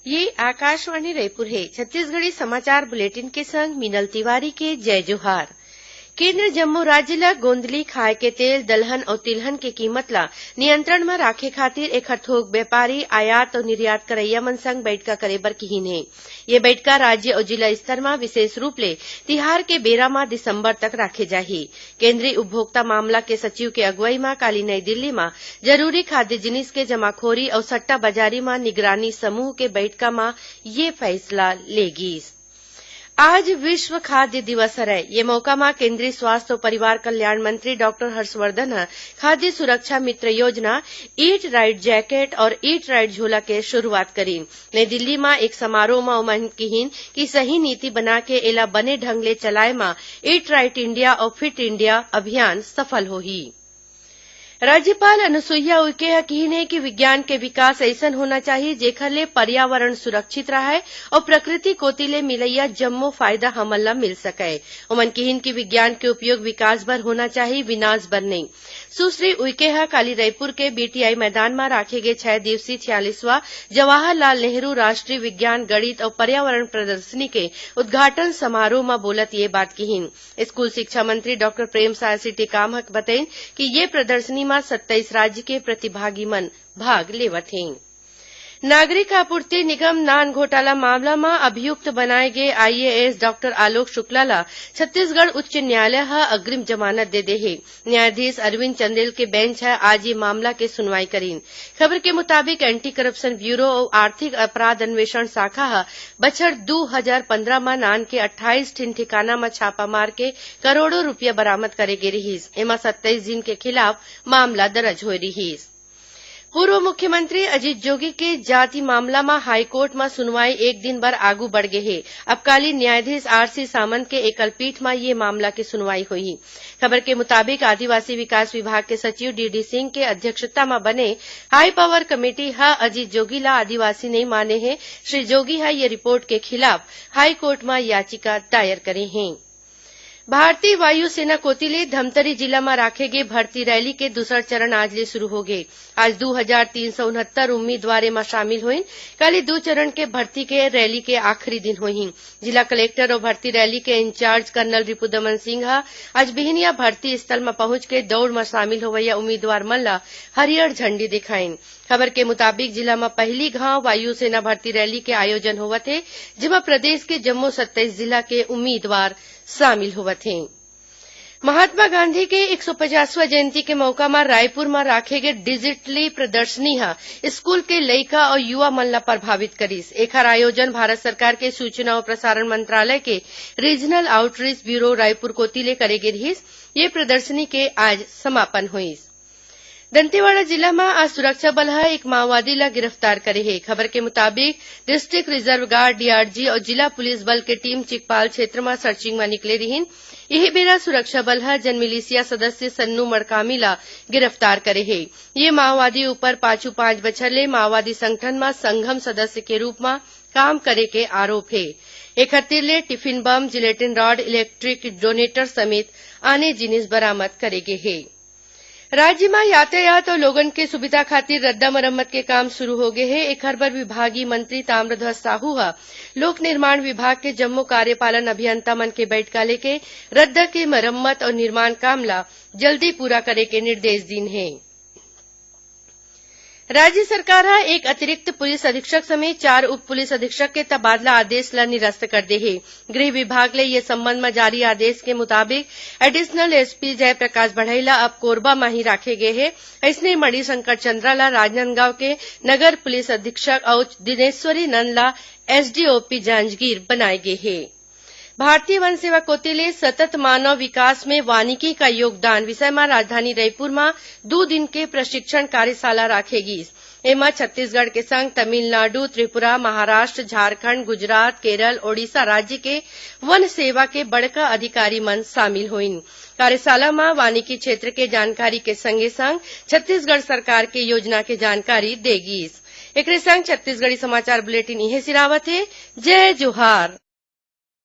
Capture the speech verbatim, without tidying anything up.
ये आकाशवाणी रायपुर हे। छत्तीसगढ़ी समाचार बुलेटिन के संग मीनल तिवारी के जय जोहार। केंद्र जम्मो राज्य ल गोंदली, खाए के तेल, दलहन अउ तिलहन के कीमत ल नियंत्रण म राखे खातिर एखर थोक व्यापारी, आयात अउ निर्यात करइया मन संग बइठका करे बर किहिन हे। ये बइठका राज्य अउ जिला स्तर म विशेष रूप ले तिहार के बेरा म दिसंबर तक राखे जाही। केंद्रीय उपभोक्ता मामला के सचिव के अगुवई म काली नई दिल्ली म जरूरी खाद्य जिनिस के जमाखोरी अउ सट्टा बाजारी म निगरानी समूह के बइठका म ये फैसला ले गीस। आज विश्व खाद्य दिवस हरय। ये मौका म केंद्रीय स्वास्थ्य अउ परिवार कल्याण मंत्री डॉक्टर हर्षवर्धन ह खाद्य सुरक्षा मित्र योजना, ईट राइट जैकेट और ईट राइट झोला के शुरुआत करीन। नई दिल्ली म एक समारोह म ओमन किहिन कि सही नीति बना के एला बने ढंग ले चलाए म ईट राइट इंडिया अउ फिट इंडिया अभियान सफल होही। राज्यपाल अनुसुईया उइके ह किहिन हे कि विज्ञान के विकास अइसन होना चाही, जेखर ले पर्यावरण सुरक्षित राहय अउ प्रकृति कोति ले मिलइया जम्मो फायदा हमन ल मिल सकय। ओमन किहिन कि विज्ञान के उपयोग विकास बर होना चाही, विनाश बर नइ। सुश्री उइके ह काली रईपुर के बीटीआई मैदान म राखे गे छै दिवसीय छियालीसवां जवाहरलाल नेहरू राष्ट्रीय विज्ञान, गणित अउ पर्यावरण प्रदर्शनी के उद्घाटन समारोह म बोलत ये बात किहिन। स्कूल शिक्षा मंत्री डॉक्टर प्रेमसाय सिंह टेकाम ह बतइन कि ये प्रदर्शनी म सत्ताईस राज्य के प्रतिभागी मन भाग लेवत हें। नागरिक आपूर्ति निगम नान घोटाला मामला म अभियुक्त बनाए गे आईएएस डॉक्टर आलोक शुक्ला ल छत्तीसगढ़ उच्च न्यायालय ह अग्रिम जमानत दे दे हे। न्यायाधीश अरविंद चंदेल के बेंच ह आज ये मामला के सुनवाई करीन। खबर के मुताबिक, एंटी करप्शन ब्यूरो अउ आर्थिक अपराध अन्वेषण शाखा ह बछर दू हजार पंद्रह म नान के अट्ठाईस ठिन ठिकाना म छापा मार के करोड़ों रुपया बरामद करे गे रिहिस। एमा सत्ताईस झिन के खिलाफ मामला दर्ज होए रिहिस। पूर्व मुख्यमंत्री अजीत जोगी के जाति मामला म हाईकोर्ट म सुनवाई एक दिन बर आगू बढ़ गे हे। अब काली न्यायाधीश आरसी सामंत के एकल पीठ म ये मामला के सुनवाई होही। खबर के मुताबिक, आदिवासी विकास विभाग के सचिव डीडी सिंह के अध्यक्षता म बने हाई पावर कमेटी ह अजीत जोगी ल आदिवासी नइ माने हे। श्री जोगी ह ये रिपोर्ट के खिलाफ हाईकोर्ट म याचिका दायर करे हें। भारतीय वायुसेना कोति ले धमतरी जिला म राखे गे भर्ती रैली के दूसर चरण आज ले शुरू हो गे। आज दू हजार तीन सौ उनहत्तर उम्मीदवार एमा शामिल होइन। काली दू चरण के भर्ती के रैली के आखिरी दिन होही। जिला कलेक्टर अउ भर्ती रैली के इंचार्ज कर्नल रिपुदमन सिंह ह आज बिहनिया भर्ती स्थल म पहुंच के दौड़ म शामिल होवइया उम्मीदवार मन ल हरियर झंडी दिखाइन। खबर के मुताबिक, जिला म पहिली घांव वायुसेना भर्ती रैली के आयोजन होवत हे, जेमा प्रदेश के जम्मो सत्ताईस जिला के उम्मीदवार शामिल होवत हें। महात्मा गांधी के एक सौ पचासवां जयंती के मौका म रायपुर म राखे गे डिजिटली प्रदर्शनी ह स्कूल के लइका अउ युवा मन ल प्रभावित करिस। एखर आयोजन भारत सरकार के सूचना अउ प्रसारण मंत्रालय के रीजनल आउटरीच ब्यूरो रायपुर कोति ले करे गे रिहिस। ये प्रदर्शनी के आज समापन होइस। दंतेवाड़ा जिला म आज सुरक्षा बल ह एक माओवादी ल गिरफ्तार करे हे। खबर के मुताबिक, डिस्ट्रिक्ट रिजर्व गार्ड, डीआरजी, अउ जिला पुलिस बल के टीम चिकपाल क्षेत्र म सर्चिंग म निकले रिहिन। इही बेरा सुरक्षा बल ह जन मिलिशिया सदस्य सन्नू मड़कामी ल गिरफ्तार करे हे। ये माओवादी ऊपर पाछू पांच बछर ले माओवादी संगठन म संघम सदस्य के रूप म काम करे के आरोप हे। एखर तीर ले tiffin bomb, gelatin rod, electric donator समेत आने जिनिस बरामद करे गे हे। राज्य म यातायात अउ लोगन के सुविधा खातिर रद्दा मरम्मत के काम शुरू हो गे हे। एखर बर विभागीय मंत्री ताम्रध्वज साहू ह लोक निर्माण विभाग के जम्मो कार्यपालन अभियंता मन के बैठका लेके रद्दा के मरम्मत अउ निर्माण काम ल जल्दी पूरा करे के निर्देश दीन हे। राज्य सरकार ह एक अतिरिक्त पुलिस अधीक्षक समेत चार उप पुलिस अधीक्षक के तबादला आदेश ल निरस्त कर दे हे। गृह विभाग ले ये संबंध म जारी आदेश के मुताबिक, एडिशनल एसपी जयप्रकाश बढ़ई ल अब कोरबा म ही राखे गे हे। अइसने मणिशंकर चंद्रा ल राजनांदगांव के नगर पुलिस अधीक्षक अउ दिनेश्वरी नंद ल एसडीओपी जांजगीर बनाए गे हे। भारतीय वन सेवा कोति ले सतत मानव विकास में वानिकी का योगदान विषय म राजधानी रईपुर म दू दिन के प्रशिक्षण कार्यशाला राखे गीस। एमा छत्तीसगढ़ के संग तमिलनाडु, त्रिपुरा, महाराष्ट्र, झारखंड, गुजरात, केरल, ओडिशा राज्य के वन सेवा के बड़का अधिकारी मन शामिल होइन। कार्यशाला म वानिकी क्षेत्र के जानकारी के संगे-संग छत्तीसगढ़ सरकार के योजना के जानकारी दे गीस। एकरे संग छत्तीसगढ़ी समाचार बुलेटिन इहें सिरावत हे। जय जोहार।